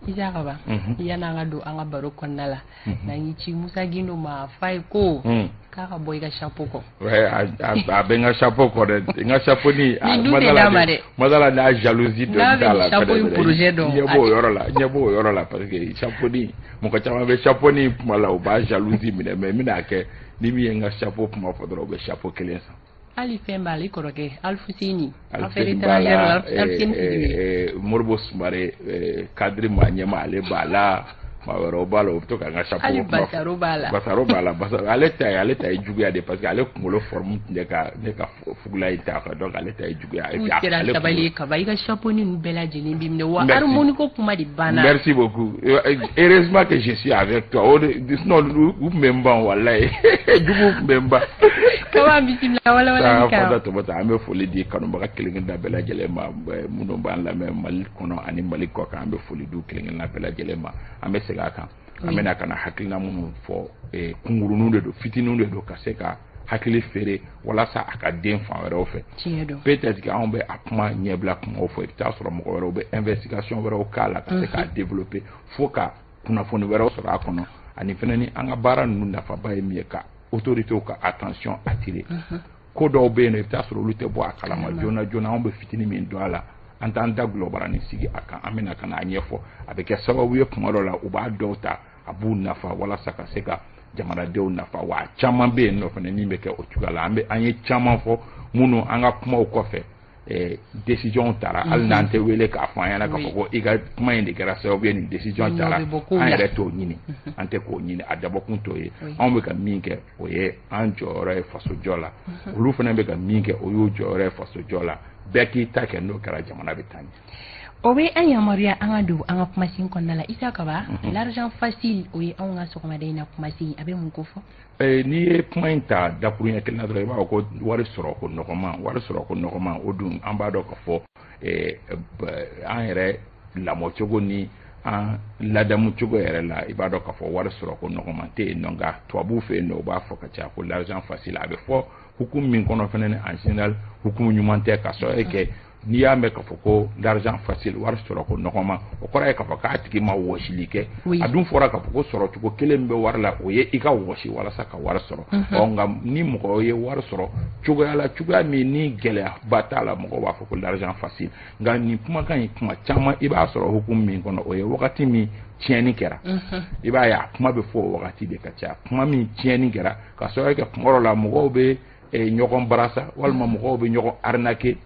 Isa Kaba, yan'an ka don an ka baro kɔnɔna la, n'an y'i ci Musa Gindo ma, a f'a ye ko k'a ka bɔ i ka chapeau kɔ. Ouais, a bɛ n ka chapeau kɔ dɛ, n ka chapeau ni. Ni dun tɛ d'a ma dɛ. Madala n'a jalousie dɔ N'a bɛ t'a la. Chapeau in projet dɔn. Ɲɛ b'o yɔrɔ la, ɲɛ b'o yɔrɔ la, parce que chapeau ni, mɔgɔ caman bɛ chapeau ni kuma la, u b'a jalousie minɛ, mais n bɛna kɛ ni min ye n ka chapeau kuma fɔ dɔrɔn, u bɛ chapeau kelen san. Hali fɛn b'a la, i kɔrɔkɛ Alfuseni. Alfuseni b'a la, Moribo Sumare, cadre maa ɲɛma, ale b'a la, maa wɛrɛw b'a la, u bɛ to k'an ka chapeau. Hali Basaro b'a la. Basaro b'a la. Basaro, ale ta ye juguya de, parce que ale kunkolo forme tun tɛ ka ne ka fugula in ta quoi, donc ale ta ye juguya. Et puis sera sabali ye Kaba, i ka chapeau ni ninnu bɛɛ lajɛlen b'i minɛ wa harmonie ko kuma de banna. Merci beaucoup, heureusement que je suis avec toi, o de, sinon u tun bɛ n ban, walayi, juguw tun bɛ n ban. Kaba, bisimila walawalali kan. Fanta Tɔmɔta, an bɛ foli di kanubaga kelen kelenna bɛɛ lajɛlen ma minnu b'an lamɛn Mali kɔnɔ ani Mali kɔ kan. An bɛ foli di kelen kelenna bɛɛ lajɛlen ma. An bɛ segin a kan, an bɛna ka na hakilina minnu fɔ, kunkuruninw de don, fitininw de don, ka se ka hakili feere walasa a ka den fan wɛrɛw fɛ. Peut-être que anw bɛ a kuma ɲɛbila kumaw fɔ, i bɛ taa sɔrɔ mɔgɔ wɛrɛw bɛ investigation wɛrɛw k'a la ka se k'a développer fo ka kunnafoni wɛrɛw sɔrɔ a kɔnɔ. Ani fɛnɛ ni an ka baara ninnu nafaba ye min ye, ka autorités ka attention attirer. Ko dɔw bɛ yen nɔ, i bɛ taa sɔrɔ olu tɛ bɔ a kalama joona joona. Anw bɛ fitinin min dɔn a la, an t'an da gulɔbarani sigi a kan, an bɛna ka n'a ɲɛfɔ. A bɛ kɛ sababu ye kuma dɔ la, u b'a dɔw ta, a b'u nafa walasa ka se ka jamanadenw nafa. Wa a caman bɛ yen nɔ fana min bɛ kɛ o cogoya la. An bɛ an ye caman fɔ minnu an ka kumaw kɔfɛ, décision tara, hali n'an tɛ wele k'a fɔ an ɲɛna k'a fɔ ko i ka kuma in de kɛra sababu ye nin décision tara. An yɛrɛ t'o ɲini, an tɛ k'o ɲini, a dabɔkun t'o ye. Anw bɛ ka min kɛ, o ye an jɔyɔrɔ ye fasojɔ la. Olu fana bɛ ka min kɛ, o y'u jɔyɔrɔ ye fasojɔ la. Bɛɛ k'i ta kɛ, n'o kɛra, jamana bɛ taa ɲɛ. O bɛ an yamaruya an ka don an ka kumasen kɔnɔna la. Isa Kaba, l'argent facile, o ye anw ka sɔgɔmada in na kumasen, a bɛ mun ko fɔ? N'i ye kuma in ta dakuruɲɛ kelen na dɔrɔn, i b'a fɔ ko wari sɔrɔ ko nɔgɔman, wari sɔrɔ ko nɔgɔman. O dun, an b'a dɔn k'a fɔ an yɛrɛ lamɔcogo ni an ladamu cogo yɛrɛ la, i b'a dɔn k'a fɔ wari sɔrɔ ko nɔgɔman tɛ yen nɔ. Nka tubabuw fɛ yen nɔ, u b'a fɔ ka caya ko l'argent facile. A bɛ fɔ hukumu min kɔnɔ fɛnɛ, en général hukumu ɲuman tɛ, ka sababu kɛ n'i y'a mɛn k'a fɔ ko l'argent facile, wari sɔrɔ ko nɔgɔman, o kɔrɔ ye k'a fɔ k'a tigi ma wɔsili kɛ. A dun fɔra k'a fɔ ko sɔrɔcogo kelen min bɛ wari la, o ye i ka wɔsi walasa ka wari sɔrɔ. Ɔ nka ni mɔgɔ ye wari sɔrɔ cogoya la, cogoya min ni gɛlɛyaba t'a la, mɔgɔw b'a fɔ ko l'argent facile. Nka nin kumakan in, kuma caman i b'a sɔrɔ hukumu min kɔnɔ, o ye wagati min tiɲɛni kɛra. I b'a ye a kuma bɛ fɔ o wagati de ka caya, kuma min tiɲɛni kɛra, ka sababu kɛ kuma dɔ la mɔgɔw bɛ ɲɔgɔn barasa walima mɔgɔw bɛ ɲɔgɔn arnaquer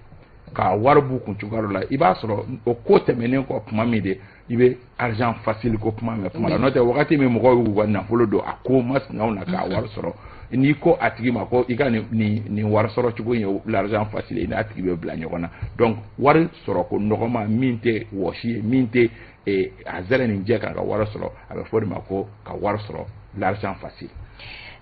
ka wari b'u kun cogoya dɔ la. I b'a sɔrɔ o ko tɛmɛnen kɔ kuma min de, i bɛ argent facile ko kuma mɛn kuma la. N'o tɛ, wagati min mɔgɔw y'u ka nafolo don a ko masinaw na k'a wari sɔrɔ, n'i ko a tigi ma ko i ka nin wari sɔrɔ cogo in ye l'argent facile, i n'a tigi bɛ bila ɲɔgɔn na. Donc wari sɔrɔ ko nɔgɔma min tɛ wɔsi ye, min tɛ a zɛrɛ nin jɛ kan ka wari sɔrɔ, a bɛ fɔ o de ma ko ka wari sɔrɔ l'argent facile.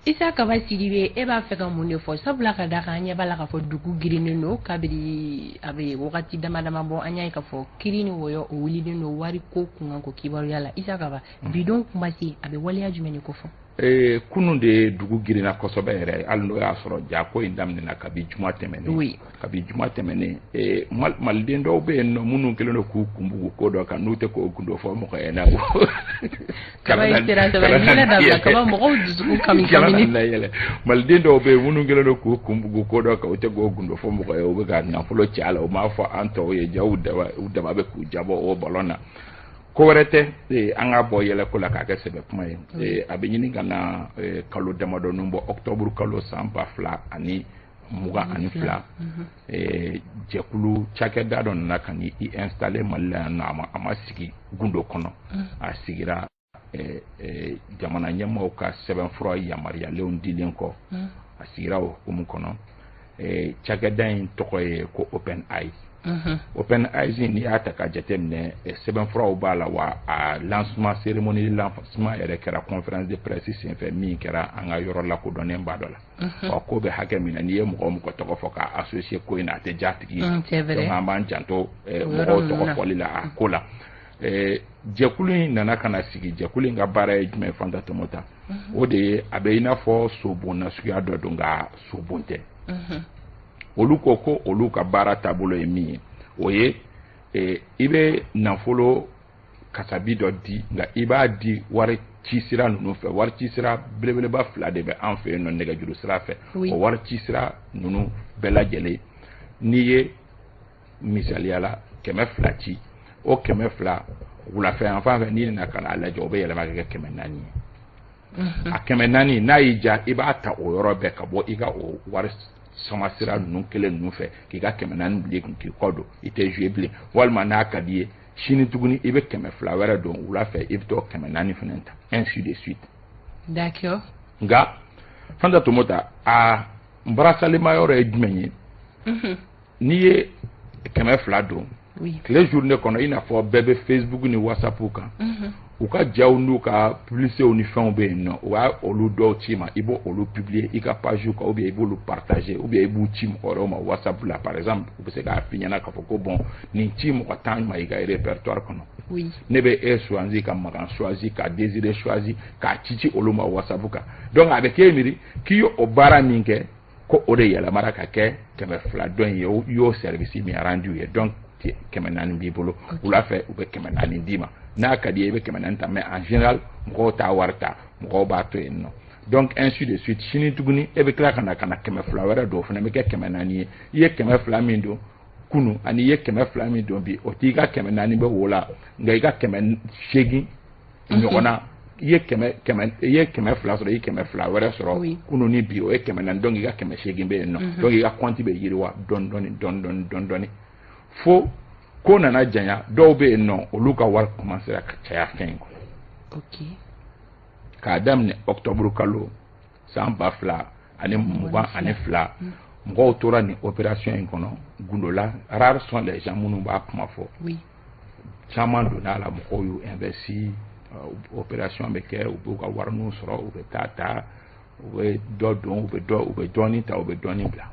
Isa Kaba Sidibe, e b'a fɛ ka mun de fɔ? Sabula ka da kan, an ɲɛ b'a la k'a fɔ dugu girinnen don kabiri a bɛ wagati dama dama bɔ. An y'a ye k'a fɔ kiri ni wɔyɔ, o wulilen don wari ko kunkan ko kibaruya la. Isa Kaba, bidon kumase, a bɛ waleya jumɛn de ko fɔ? Kunun de dugu girinna kosɛbɛ yɛrɛ, hali n'o y'a sɔrɔ ja ko in daminɛna kabi juma tɛmɛnen. Kabi juma tɛmɛnen, maliden dɔw bɛ yen nɔ minnu kɛlen don k'u kun bugu ko dɔ kan, n'u tɛ k'o gundo fɔ mɔgɔ ɲɛna. Kaba, i sera sabali, yɛlɛ dabila Kaba, mɔgɔw dusukun kami kamini. Kana yɛlɛ. Maliden dɔw bɛ yen minnu kɛlen don k'u kun bugu ko dɔ kan, u tɛ k'o gundo fɔ mɔgɔ ye, u bɛ ka nafolo ci a la, u m'a fɔ an tɔw ye. Ja u daba, u daba bɛ k'u jabɔ o ballon na. Ko wɛrɛ tɛ, an ka bɔ yɛlɛko la k'a kɛ sɛbɛ kuma ye. A bɛ ɲini ka na kalo damadɔnin bɔ, octobre kalo san 2022, jɛkulu cakɛda dɔ nana ka n'i installer Mali la yan nɔ. A ma sigi gundo kɔnɔ, a sigira jamana ɲɛmaaw ka sɛbɛnfura yamaruyalenw dilen kɔ, a sigira o hukumu kɔnɔ. Cakɛda in tɔgɔ ye ko Open Eyes. Open Eyes, n'i y'a ta ka jateminɛ, sɛbɛnfuraw b'a la wa. A lancement, cérémonie de lancement yɛrɛ kɛra conférence de presse senfɛ min kɛra an ka yɔrɔ lakodɔnnen ba dɔ la. Ɔ ko bɛ hakɛ min na, n'i ye mɔgɔ o mɔgɔ tɔgɔ fɔ k'a associer ko in na, a tɛ diya a tigi ye. Donc an b'an janto mɔgɔw tɔgɔ fɔli la a ko la. Jɛkulu in nana ka na sigi. Jɛkulu in ka baara ye jumɛn ye, Fanta Tɔmɔta? O de ye a bɛ i n'a fɔ sobon nasuguya dɔ don, nka sobon tɛ. Olu ko ko olu ka baara taabolo ye min ye, o ye i bɛ nafolo kasabi dɔ di, nka i b'a di wari ci sira ninnu fɛ. Wari ci sira belebeleba fila de bɛ an fɛ yen nɔ nɛgɛjuru sira fɛ. O wari ci sira ninnu bɛɛ lajɛlen, n'i ye misaliya la 200 ci, o 200 wulafɛ yan fan fɛ, n'i nana ka n'a lajɛ, o bɛ yɛlɛma ka kɛ 400 ye. A 400, n'a y'i diya, i b'a ta o yɔrɔ bɛɛ ka bɔ i ka o wari sama sira ninnu kelen ninnu fɛ, k'i ka 400 bila i kun, k'i kɔ don, i tɛ jouer bilen. Walima n'a ka di i ye, sini tuguni i bɛ 200 wɛrɛ don wula fɛ, i bɛ t'o 400 fana ta, ainsi de suite. Nka Fanta Tomota, a barasalima yɔrɔ ye jumɛn ye? N'i ye 200 don tile journée kɔnɔ, i n'a fɔ bɛɛ bɛ Facebook ni WhatsApp kan, u ka jaw n'u ka publicités ni fɛnw bɛ yen nɔ, u b'a olu dɔw ci ma, i b'o olu publier i ka page kan, ou bien i b'olu partager, ou bien i b'u ci mɔgɔ wɛrɛw ma WhatsApp la. Par exemple, u bɛ se k'a f'i ɲɛna k'a fɔ ko bon, nin ci mɔgɔ 10 ma i ka répertoire kɔnɔ. Ne bɛ e choisi, ka Makan choisi, ka Désiré choisi, k'a ci ci olu ma WhatsApp kan. Donc a bɛ k'e miiri k'i ye o baara min kɛ, ko o de yɛlɛmara ka kɛ 200 dɔ in ye, i y'o service min rendu ye. Donc 400 b'i bolo. Wula fɛ, u bɛ 400 d'i ma. N'a ka di ye, i bɛ 400 ta, mais en général mɔgɔw t'a wari ta, mɔgɔw b'a to yen nɔ. Donc ainsi de suite, sini tuguni e bɛ tila ka na 200 wɛrɛ don, o fana bɛ kɛ 400 ye. I ye 200 min don kunu ani i ye 200 min don bi, o t'i ka 400 bɛ wo la, nka i ka 800 ɲɔgɔnna, i ye kɛmɛ kɛmɛ, i ye 200 sɔrɔ, i ye 200 wɛrɛ sɔrɔ kunu ni bi, o ye 400. Donc i ka 800 bɛ yen nɔ. Donc i ka compte bɛ yiriwa dɔɔni dɔɔni dɔɔni dɔɔni dɔɔni dɔɔni, fo ko nana janya. Dɔw bɛ yen nɔ, olu ka wari commencera ka caya fɛn in kɔnɔ. K'a daminɛ octobre kalo san 2022, mɔgɔw tora nin opération in kɔnɔ gundo la. Rares sont les gens minnu b'a kuma fɔ. Caman donna a la, mɔgɔw y'u investi, opération bɛ kɛ, u b'u ka wariniw sɔrɔ, u bɛ taa ta, u bɛ dɔ don, u bɛ dɔɔnin ta, u bɛ dɔɔnin bila.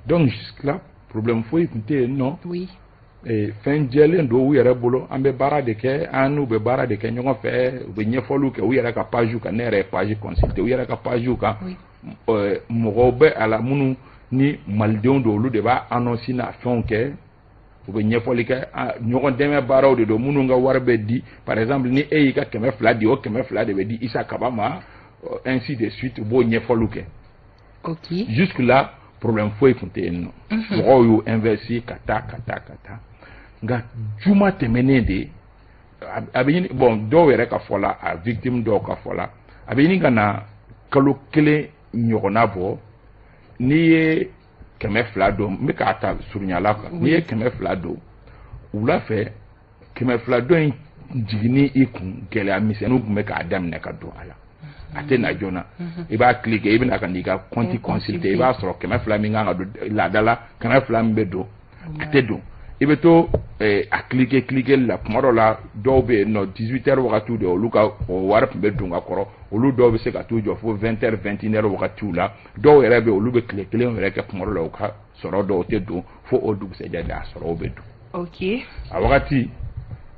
Donc jusque là, problème foyi tun tɛ yen nɔ. Fɛn jɛlen don u yɛrɛ bolo, an bɛ baara de kɛ, an n'u bɛ baara de kɛ ɲɔgɔn fɛ, u bɛ ɲɛfɔliw kɛ u yɛrɛ ka page kan. Ne yɛrɛ ye page consulter, u yɛrɛ ka page kan, mɔgɔw bɛ a la minnu ni malidenw don, olu de b'a annonce n'a fɛnw kɛ, u bɛ ɲɛfɔli kɛ. Ɲɔgɔn dɛmɛ baaraw de don. Minnu ka wari bɛ di, par exemple ni e y'i ka 200 di, o 200 de bɛ di Isa Kaba ma, ainsi de suite, u b'o ɲɛfɔliw kɛ. Jusque là, problème foyi tun tɛ yen nɔ. Mɔgɔw y'u investi ka taa ka taa ka taa, nka juma tɛmɛnen de, a bɛ ɲini, bon, dɔw yɛrɛ ka fɔ la, a victime dɔw ka fɔ la, a bɛ ɲini ka na kalo kelen ɲɔgɔnna bɔ. N'i ye 200 don, n bɛ k'a ta surunyala kan, n'i ye 200 don wula fɛ, 200 dɔ in jiginni i kun, gɛlɛya misɛnninw tun bɛ k'a daminɛ ka don a la. A tɛ na joona. I b'a cliquer, i bɛna ka n'i ka compte consulter, i b'a sɔrɔ 200 min kan ka don laada la, 200 min bɛ don, a tɛ don. I bɛ to a cliquer cliquer la. Tuma dɔ la, dɔw bɛ yen nɔ, 18 heures wagatiw de, olu ka o wari tun bɛ don ka kɔrɔ. Olu dɔw bɛ se ka t'u jɔ fo 20 heures, 21 heures wagatiw la. Dɔw yɛrɛ bɛ yen, olu bɛ tile kelen yɛrɛ kɛ. Tuma dɔ la, u ka sɔrɔ dɔw tɛ don fo o dugusɛjɛ de, a sɔrɔw bɛ don. A wagati,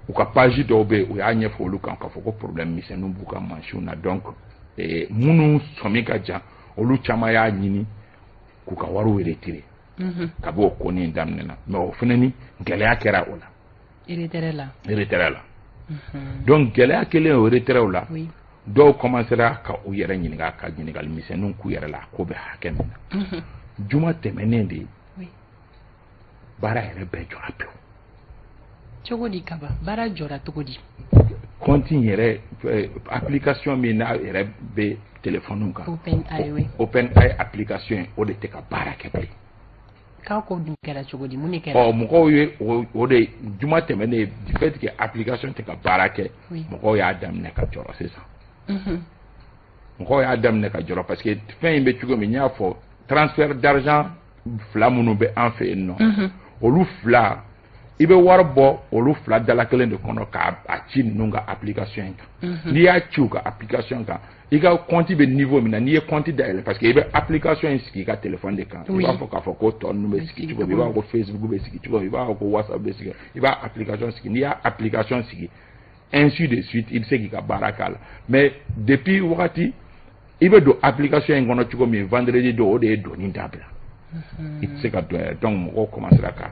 u ka page dɔw bɛ yen, u y'a ɲɛfɔ olu kan k'a fɔ ko problème misɛnninw b'u ka mansinw na. Donc minnu sɔmi ka jan, olu caman y'a ɲini k'u ka wariw retirer ka bɔ o ko nin daminɛ na, mais o fana ni gɛlɛya kɛra o la. Retrait la. Retrait la. Donc gɛlɛya kɛlen o retrait la, dɔw commencera ka u yɛrɛ ɲininka, ka ɲininkali misɛnninw k'u yɛrɛ la, ko bɛ hakɛ min na. Juma tɛmɛnen de, baara yɛrɛ bɛɛ jɔra pewu. Cogo di Kaba? Baara jɔra cogo di? Compte in yɛrɛ, application min n'a yɛrɛ bɛ téléphone kan. Open Eye, oui. Open Eye application in, o de tɛ ka baara kɛ bilen. K'a ko dun kɛra cogo di? Mun de kɛra? Ɔ, mɔgɔw ye o de juma tɛmɛnen, du fait que application tɛ ka baara kɛ, mɔgɔw y'a daminɛ ka jɔrɔ sisan. Mɔgɔw y'a daminɛ ka jɔrɔ parce que fɛn in bɛ cogo min, n y'a fɔ, transfert d'argent fila minnu bɛ an fɛ yen nɔ, olu fila, i bɛ wari bɔ olu fila dala kelen de kɔnɔ k'a a ci ninnu ka application in kan. N'i y'a ci u ka application kan, i ka compte bɛ niveau min na, n'i ye compte dayɛlɛ, parce que i bɛ application in sigi i ka téléphone de kan, i b'a fɔ k'a fɔ ko tɔ ninnu bɛ sigi cogo min, i b'a fɔ ko Facebook bɛ sigi cogo min, i b'a fɔ ko WhatsApp bɛ sigi, i b'a application sigi. N'i y'a application sigi, ainsi de suite, i bɛ se k'i ka baara k'a la. Mais depuis wagati i bɛ don application in kɔnɔ cogo min, vendredi don, o de ye donni dabila, i tɛ se ka don yɛrɛ. Donc mɔgɔw commencera ka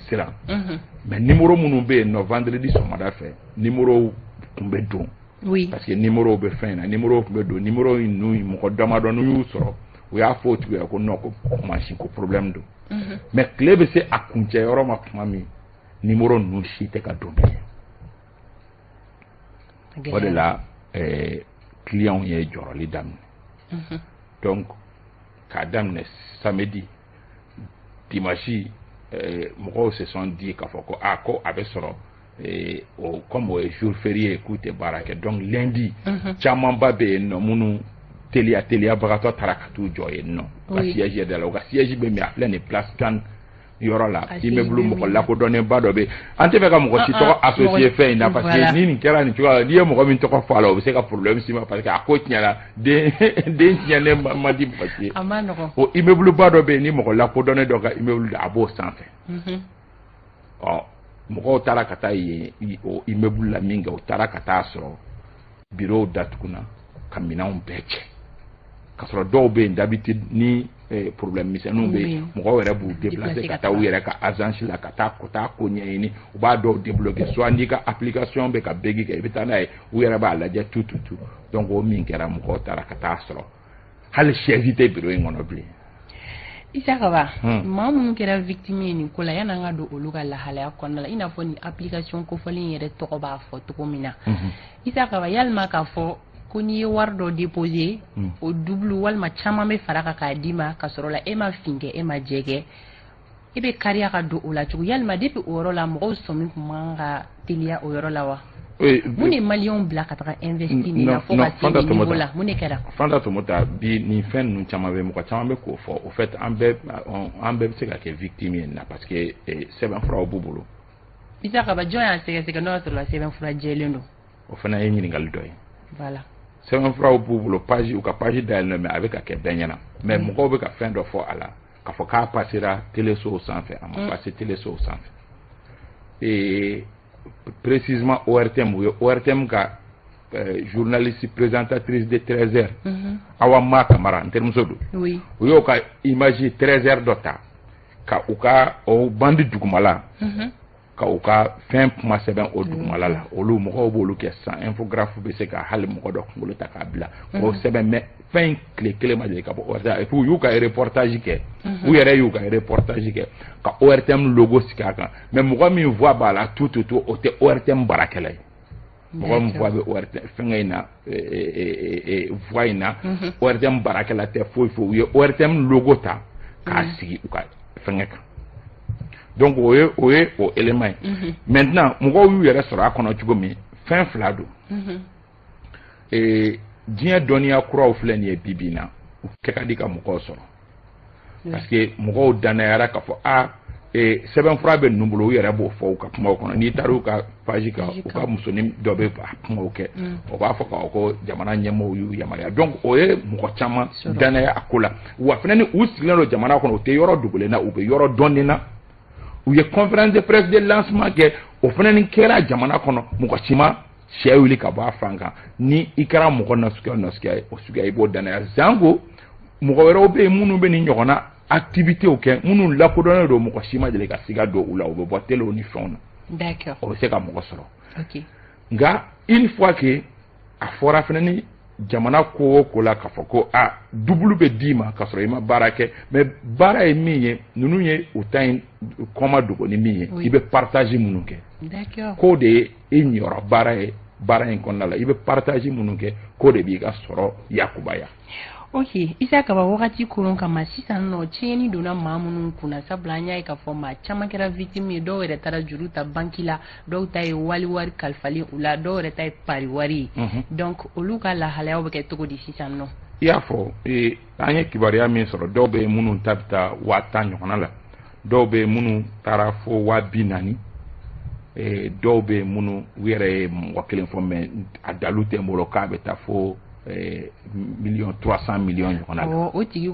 siran. Mais numéro minnu bɛ yen nɔ, vendredi sɔgɔmada fɛ, numéro tun bɛ don. Parce que numéro bɛ fɛn in na, numéro tun bɛ don. Numéro ninnu, mɔgɔ damadɔ n'u y'u sɔrɔ, u y'a fɔ o tigi ye ko non, ko mansin ko problème don. Mais tile bɛ se a kuncɛ yɔrɔ ma tuma min, numéro ninnu si tɛ ka don bilen. O de la clients ye jɔrɔli daminɛ. Donc k'a daminɛ samedi, dimanche, mɔgɔw se sont dit k'a fɔ ko aa, ko a bɛ sɔrɔ o comme o ye jour férié ye, k'u tɛ baara kɛ. Donc lundi, camanba bɛ yen nɔ minnu teliya teliyabagatɔ taara ka t'u jɔ yen nɔ, u ka siège yɛrɛ la. U ka siège bɛ min? A filɛ nin place CAN yɔrɔ la, immeuble mɔgɔ lakodɔnnenba dɔ bɛ. An tɛ fɛ ka mɔgɔ si tɔgɔ associé fɛn in na, parce que ni nin kɛra nin cogoya la, n'i ye mɔgɔ min tɔgɔ fɔ a la, o bɛ se ka problème s'i ma, parce que a ko tiɲɛna, den den tiɲɛnen man di mɔgɔ si ye. A ma nɔgɔn. O immeuble ba dɔ bɛ yen, ni mɔgɔ lakodɔnnen dɔ ka immeuble, a b'o sanfɛ. Ɔ, mɔgɔw taara ka taa yen, o immeuble la min kɛ, u taara ka taa sɔrɔ bureau datuguna, ka minɛnw bɛɛ cɛ, ka sɔrɔ dɔw bɛ yen d'habitude, ni problème misɛnninw bɛ yen, mɔgɔw yɛrɛ b'u déplacer ka taa u yɛrɛ ka agence la, ka taa ko ɲɛɲini. U b'a dɔw débloquer, soit n'i ka application bɛ ka bug kɛ, i bɛ taa n'a ye, u yɛrɛ b'a lajɛ, tout tout tout. Donc o min kɛra, mɔgɔw taara ka taa sɔrɔ hali chaise tɛ bureau in kɔnɔ bilen. Isa Kaba, maa minnu kɛra victime ye nin ko la, yan'an ka don olu ka lahalaya kɔnɔna la, i n'a fɔ nin application kofɔlen yɛrɛ tɔgɔ b'a fɔ cogo min na, Isa Kaba, yalima k'a fɔ ko n'i ye wari dɔ déposer, o double walima caman bɛ fara kan k'a d'i ma, ka sɔrɔ la e ma fin kɛ, e ma jɛ kɛ, e bɛ kariya ka don o la cogo? Yalima depuis o yɔrɔ la, mɔgɔw sɔmi tun man ka teliya o yɔrɔ la wa? Mun de maliyɛnw bila ka taga investir nin na fo ka se nin niveau la? Mun de kɛra? Fanta Tomota, bi nin fɛn ninnu caman bɛ, mɔgɔ caman bɛ k'o fɔ. Au fait, an bɛɛ bɛ se ka kɛ victime ye nin na, parce que sɛbɛnfuraw b'u bolo. Isa Kaba, jɔn y'a sɛgɛsɛgɛ n'o y'a sɔrɔ la sɛbɛnfura jɛlen don? O fana ye ɲininkali dɔ ye. Voilà. Sɛbɛnfuraw b'u bolo, page, u ka page dayɛlɛ, mais a bɛ ka kɛ bɛɛ ɲɛna. Mais mɔgɔw bɛ ka fɛn dɔ fɔ a la, k'a fɔ k'a passera télésow sanfɛ. A ma passer télésow sanfɛ. Et précisément ORTM, u ye ORTM ka journaliste présentatrice de 13 heures, Awa Ma Kamara, n terimuso don, u y'o ka image 13 heures dɔ ta ka u ka o bande dugumala, ka u ka fɛn kuma sɛbɛn o dugumala la. Olu mɔgɔw b'olu kɛ sisan, infographe bɛ se ka hali mɔgɔ dɔ kunkolo ta k'a bila k'o sɛbɛn. Mais fɛn in tile kelen ma deli ka bɔ ORTM. Et puis u y'u ka reportage kɛ, u yɛrɛ y'u ka reportage kɛ ka ORTM logo sigi a kan. Mais mɔgɔ min voix b'a la tout tout tout, o tɛ ORTM baarakɛla ye. Mɔgɔ min voix bɛ ORTM fɛnkɛ in na, voix in na, ORTM baarakɛla tɛ foyi foyi. U ye ORTM logo ta k'a sigi u ka fɛnkɛ kan. Donc o ye o élément ye. Maintenant, mɔgɔw y'u yɛrɛ sɔrɔ a kɔnɔ cogo min, fɛn fila don. Diɲɛ dɔnniya kuraw filɛ nin ye bi bi in na, u kɛ ka di ka mɔgɔw sɔrɔ, parce que mɔgɔw danayara k'a fɔ a sɛbɛnfura bɛ ninnu bolo. U yɛrɛ b'o fɔ u ka kumaw kɔnɔ. N'i taara u ka page kan, u ka musonin dɔ bɛ a kumaw kɛ, o b'a fɔ k'a fɔ ko jamana ɲɛmɔgɔw y'u yamaruya. Donc o ye mɔgɔ caman danaya a ko la. Wa fana ni u sigilen don jamana kɔnɔ, u tɛ yɔrɔ dogolen na, u bɛ yɔrɔ dɔnnen na. U ye conférence de presse de lancement kɛ, o fana ni kɛra jamana kɔnɔ, mɔgɔ si ma sɛ wuli ka bɔ a fan kan. Ni i kɛra mɔgɔ nasuguya o nasuguya ye, o suguya i b'o danaya. Sanko mɔgɔ wɛrɛw bɛ yen minnu bɛ nin ɲɔgɔnna activités kɛ, minnu lakodɔnnen don, mɔgɔ si ma deli ka siga don u la, u bɛ bɔ telew ni fɛnw na. O bɛ se ka mɔgɔ sɔrɔ. Nka une fois que a fɔra fana ni jamana ko o ko la k'a fɔ ko a double bɛ d'i ma k'a sɔrɔ i ma baara kɛ, mais baara ye min ye, ninnu ye u ta in kɔma dogo ni min ye, i bɛ partage minnu kɛ, k'o de ye i ɲiyɔrɔ baara ye baara in kɔnɔna la. I bɛ partage minnu kɛ, k'o de b'i ka sɔrɔ yakubaya. Ok, Isa Kaba, wagati koron kama sisan nɔ, tiɲɛni donna maa minnu kunna, sabula an y'a ye k'a fɔ maa caman kɛra victime ye. Dɔw yɛrɛ taara juru ta banki la, dɔw ta ye wali wari kalifalen u la, dɔw yɛrɛ ta ye pari wari ye. Donc olu ka lahalayaw bɛ kɛ cogo di sisan nɔ? I y'a fɔ, an ye kibaruya min sɔrɔ, dɔw bɛ yen minnu ta bɛ taa 10 000 ɲɔgɔnna la, dɔw bɛ yen minnu taara fo 40 000, dɔw bɛ yen minnu u yɛrɛ ye mɔgɔ kelen fɔ, mais a dalu tɛ n bolo, k'a bɛ taa fo 1 300 000 ɲɔgɔnna la. O tigi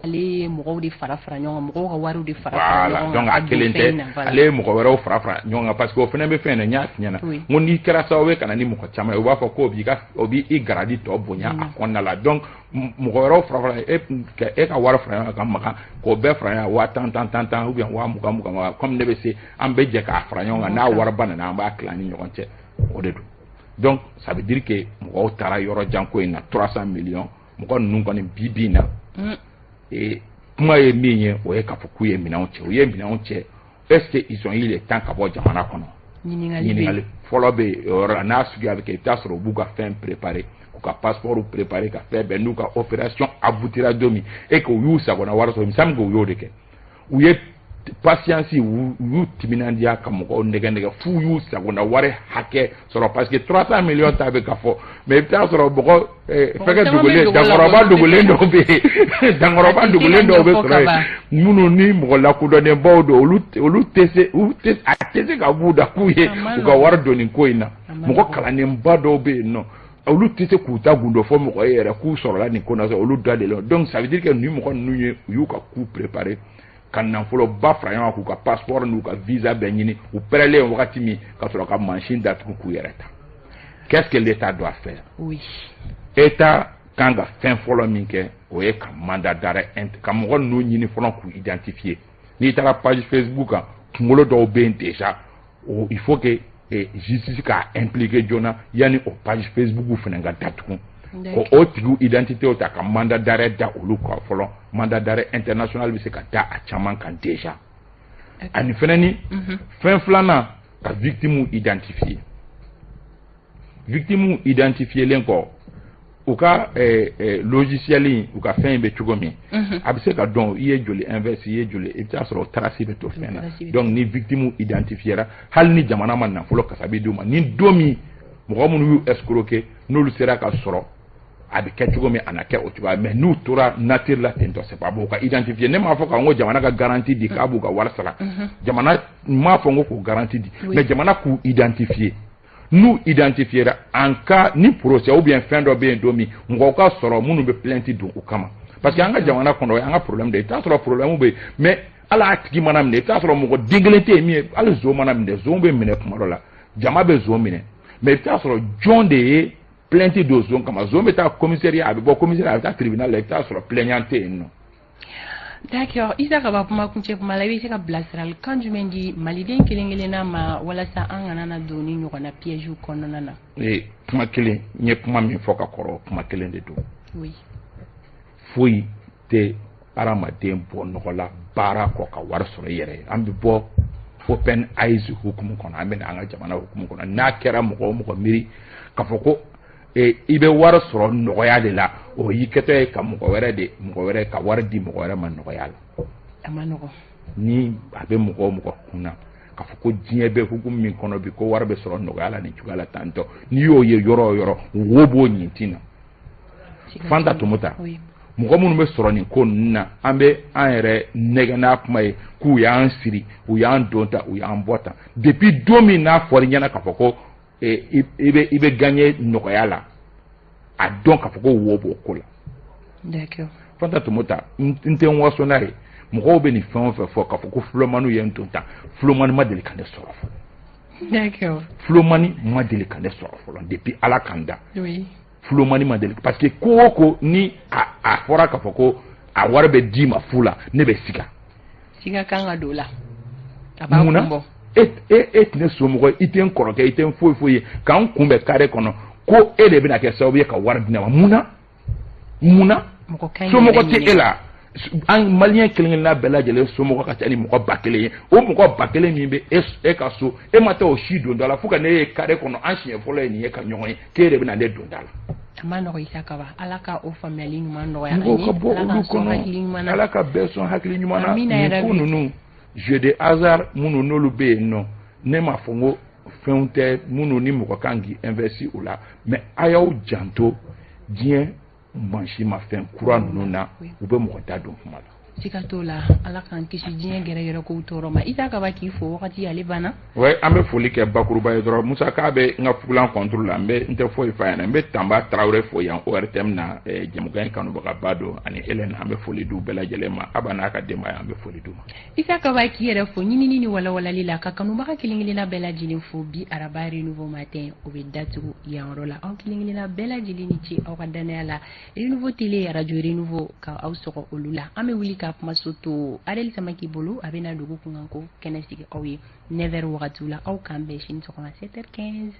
Ale ye mɔgɔw de fara fara ɲɔgɔn kan, mɔgɔw ka wariw de fara fara Voilà. ɲɔgɔn kan Donc a ka don kelen fɛn in tɛ. na, voilà. Ale ye mɔgɔ wɛrɛw fara fara ɲɔgɔn kan, parce que o fana bɛ fɛn in na, n y'a f'i ɲɛna. N ko n'i kɛra sababu ye ka na ni mɔgɔ caman ye, u b'a fɔ k'o b'i ka, o b'i grade tɔ bonya a kɔnɔna la. Donc mɔgɔ wɛrɛw fara fara e ka, e ka wari fara ɲɔgɔn kan ka magan k'o bɛɛ fara ɲɔgɔn kan, 10 000 tan tan tan, ou bien 20 000 20, comme ne bɛ se, an bɛ jɛ k'a fara ɲɔgɔn kan, n'a wariba nana, an b'a tila ni ɲɔgɔn cɛ, o de don. Donc ça veut dire que mɔgɔw taara yɔrɔ jan ko in na, 300 millions, mɔgɔ ninnu kɔni bi bi in na, et kuma ye min ye, o ye k'a fɔ k'u ye minɛnw cɛ, u ye minɛnw cɛ. Est-ce que ils ont eu le temps ka bɔ jamana kɔnɔ? Ɲininkali bɛ yen. Ɲininkali fɔlɔ bɛ yen o yɔrɔ la. N'a suguya bɛ kɛ, i bɛ taa sɔrɔ u b'u ka fɛn préparer, k'u ka passeport préparer, ka fɛn bɛɛ, n'u ka opération aboutira don min, et que u y'u sagona wari sɔrɔ, il me semble que u y'o de kɛ. U ye patience, u y'u timinandiya ka mɔgɔw nɛgɛ nɛgɛ f'u y'u sagona wari hakɛ sɔrɔ, parce que 300 millions ta bɛ ka fɔ, mais i bɛ taa sɔrɔ mɔgɔ fɛnkɛ caman bɛ dogolen, dogo la, dankɔrɔba olu tɛ dogolen dɔw bɛ yen, dankɔrɔba A tɛ se ka dogolen dɔw bɛ ɲɛfɔ sɔrɔ ka yen ban. Minnu ni mɔgɔ lakodɔnnenbaw don, olu tɛ se, u tɛ, a tɛ se ka b'u da k'u ye A ma u ka nɔgɔn. wari don nin ko in na. A ma Mɔgɔ nɔgɔn. kalannenba dɔw bɛ yen nɔ, olu tɛ se k'u ta gundo fɔ mɔgɔ ye yɛrɛ k'u sɔrɔla nin ko na, olu da de la. Donc ça veut dire que nin mɔgɔ ninnu ye, u y'u ka coup préparer ka nafoloba fara ɲɔgɔn kan, k'u ka passeport n'u ka visa bɛɛ ɲini, u pɛrɛlen wagati min, ka sɔrɔ ka mansin datugu k'u yɛrɛ ta. Qu'est-ce que l'État doit faire? État kan ka fɛn fɔlɔ min kɛ, o ye ka mandat d'arrêt ka mɔgɔ ninnu ɲini fɔlɔ k'u identifier. N'i taara page Facebook kan, kunkolo dɔw bɛ yen déjà, o il faut que justice k'a impliquer joona yanni o page Facebook fana ka datugu, ko o tigiw identité ta, ka mandat d'arrêt da olu kan fɔlɔ. Mandat d'arrêt international bɛ se ka da a caman kan déjà. Ani fɛnɛ ni fɛn filanan, ka victime identifier. Victime identifier kɔ, u ka logiciel in, u ka fɛn in bɛ cogo min, a bɛ se ka dɔn i ye joli investi, i ye joli, i bɛ taa sɔrɔ trace bɛ to fɛn na. Donc ni victime identifiera, hali ni jamana ma nafolo kasabi d'u ma, ni don min mɔgɔ minnu y'u escroquer, n'olu sera ka sɔrɔ, a bɛ kɛ cogo min, a na kɛ o cogoya. Mais n'u tora nature la ten tɔ, c'est pas bon. U ka identifier. Ne m'a fɔ k'an ko jamana ka garantie di k'a b'u ka wari sara, jamana n m'a fɔ n ko k'o garantie di, mais jamana k'u identifier. N'u identifiera, en cas ni procès ou bien fɛn dɔ bɛ yen don min, mɔgɔw ka sɔrɔ minnu bɛ plainte don u kama, parce que an ka jamana kɔnɔ, o y'an ka problème de ye. I bɛ taa sɔrɔ problème bɛ yen, mais hali a tigi mana minɛ, i bɛ taa sɔrɔ mɔgɔ den kelen tɛ yen min ye. Hali zon mana minɛ, zon bɛ minɛ kuma dɔ la, jama bɛ zon minɛ, mais i bɛ taa sɔrɔ jɔn de ye plainte don zon kama? Zon bɛ taa commissariat, a bɛ bɔ commissariat, a bɛ taa tribunal la, i bɛ taa sɔrɔ plaignant tɛ yen nɔ. D'accord. Isa Kaba, kuma kuncɛ kuma la, i bɛ se ka bilasiralikan jumɛn di maliden kelen kelenna ma walasa an kana na don ni ɲɔgɔnna piège kɔnɔna na? Ee, kuma kelen, n ye kuma min fɔ ka kɔrɔ, kuma kelen de don. Foyi tɛ hadamaden bɔ nɔgɔ la baara kɔ ka wari sɔrɔ i yɛrɛ ye. An bɛ bɔ Open Eyes hukumu kɔnɔ, an bɛ na an ka jamana hukumu kɔnɔ. N'a kɛra mɔgɔ o mɔgɔ miiri k'a fɔ ko i bɛ wari sɔrɔ nɔgɔya de la, o y'i kɛtɔ ye ka mɔgɔ wɛrɛ de, mɔgɔ wɛrɛ ka wari di mɔgɔ wɛrɛ ma nɔgɔya la. A ma nɔgɔn. Ni a bɛ mɔgɔ o mɔgɔ kun na k'a fɔ ko diɲɛ bɛ hukumu min kɔnɔ bi, ko wari bɛ sɔrɔ nɔgɔya la nin cogoya la tantɔ, n'i y'o ye yɔrɔ o yɔrɔ, wo b'o ɲintin na. Fanta Tomota, mɔgɔ minnu bɛ sɔrɔ nin ko ninnu na, an bɛ an yɛrɛ nɛgɛ n'a kuma ye k'u y'an siri, u y'an don tan, u y'an bɔ tan. Depuis don min n'a fɔra i ɲɛna k'a fɔ ko i bɛ gagner nɔgɔya la, a dɔn k'a fɔ ko wo b'o ko la. Fanta Tomota, n tɛ n waso n'a ye. Mɔgɔw bɛ nin fɛn o fɛn fɔ k'a fɔ ko fulomani ye n don tan, fulomani ma deli ka ne sɔrɔ fɔlɔ. Fulomani ma deli ka ne sɔrɔ fɔlɔ depuis Ala k'an da. Fulomani ma deli, parce que ko o ko ni a fɔra k'a fɔ ko a wari bɛ d'i ma fu la, ne bɛ siga. Siga kan ka don o la. A b'a Mun na? kun bɔ. E tɛ ne somɔgɔ ye, i tɛ n kɔrɔkɛ, i tɛ n foyi foyi ye, k'an kunbɛn carré kɔnɔ ko e de bɛna kɛ sababu ye ka wari di ne ma. Mun na? Mun na? Mɔgɔ ka ɲi Somɔgɔ yɛrɛ tɛ ɲini. e la. An maliyɛn kelen kelenna bɛɛ lajɛlen somɔgɔ ka ca ni mɔgɔ 1000 ye. O mɔgɔ 1000 min bɛ e ka so, e ma taa o si don da la fo ka ne ye carré kɔnɔ, an siɲɛ fɔlɔ ye nin ye ka ɲɔgɔn ye, k'e de bɛna ne don da la. A ma nɔgɔn, Isa Kaba. Ala ka o faamuyali ɲuman nɔgɔya an Mɔgɔw ye. ka bɔ Ala olu k'an sɔn hakili ɲuman kɔnɔ. na. Ala ka bɛɛ sɔn hakili ɲuman na. Amina Nin yarabi. ko ninnu, jeu de hasard minnu n'olu bɛ yen nɔ, ne m'a fɔ n ko fɛnw tɛ minnu ni mɔgɔ kan k'i investir o la, mais a y'aw janto diɲɛ mansimafɛn kura ninnu na, u bɛ mɔgɔ da don kuma la. Siga t'o la, Ala k'an kisi diɲɛ gɛrɛgɛrɛ kow tɔɔrɔ ma. Isa Kaba, k'i fo, wagati ale banna. Ouais, an bɛ foli kɛ bakuruba ye dɔrɔn. Musa k'a bɛ n ka fugulan contre la, n bɛ n tɛ foyi f'a ɲɛna. N bɛ Tanba Tarawele fo yan ORTM na, jɛmukan in kanubagaba don, ani Hélène, an bɛ foli d'u bɛɛ lajɛlen ma. Aba n'a ka denbaya, an bɛ foli d'u ma. Isa Kaba, k'i yɛrɛ fo ɲinini ni walawalali la, ka kanubaga kelen kelenna bɛɛ lajɛlen fo. Bi araba Renouveau Matin, o bɛ datugu yan yɔrɔ la. Aw kelen kelenna bɛɛ lajɛlen ni ce aw ka danaya la. Renouveau Télé, radio Renouveau, ka aw sɔgɔ olu la. An bɛ wuli ka kumaso to Adel Samaki bolo, a bɛna dugu kunkanko kɛnɛ sigi aw ye 9h wagatiw la. Aw k'an bɛn sini sɔgɔma 7h15.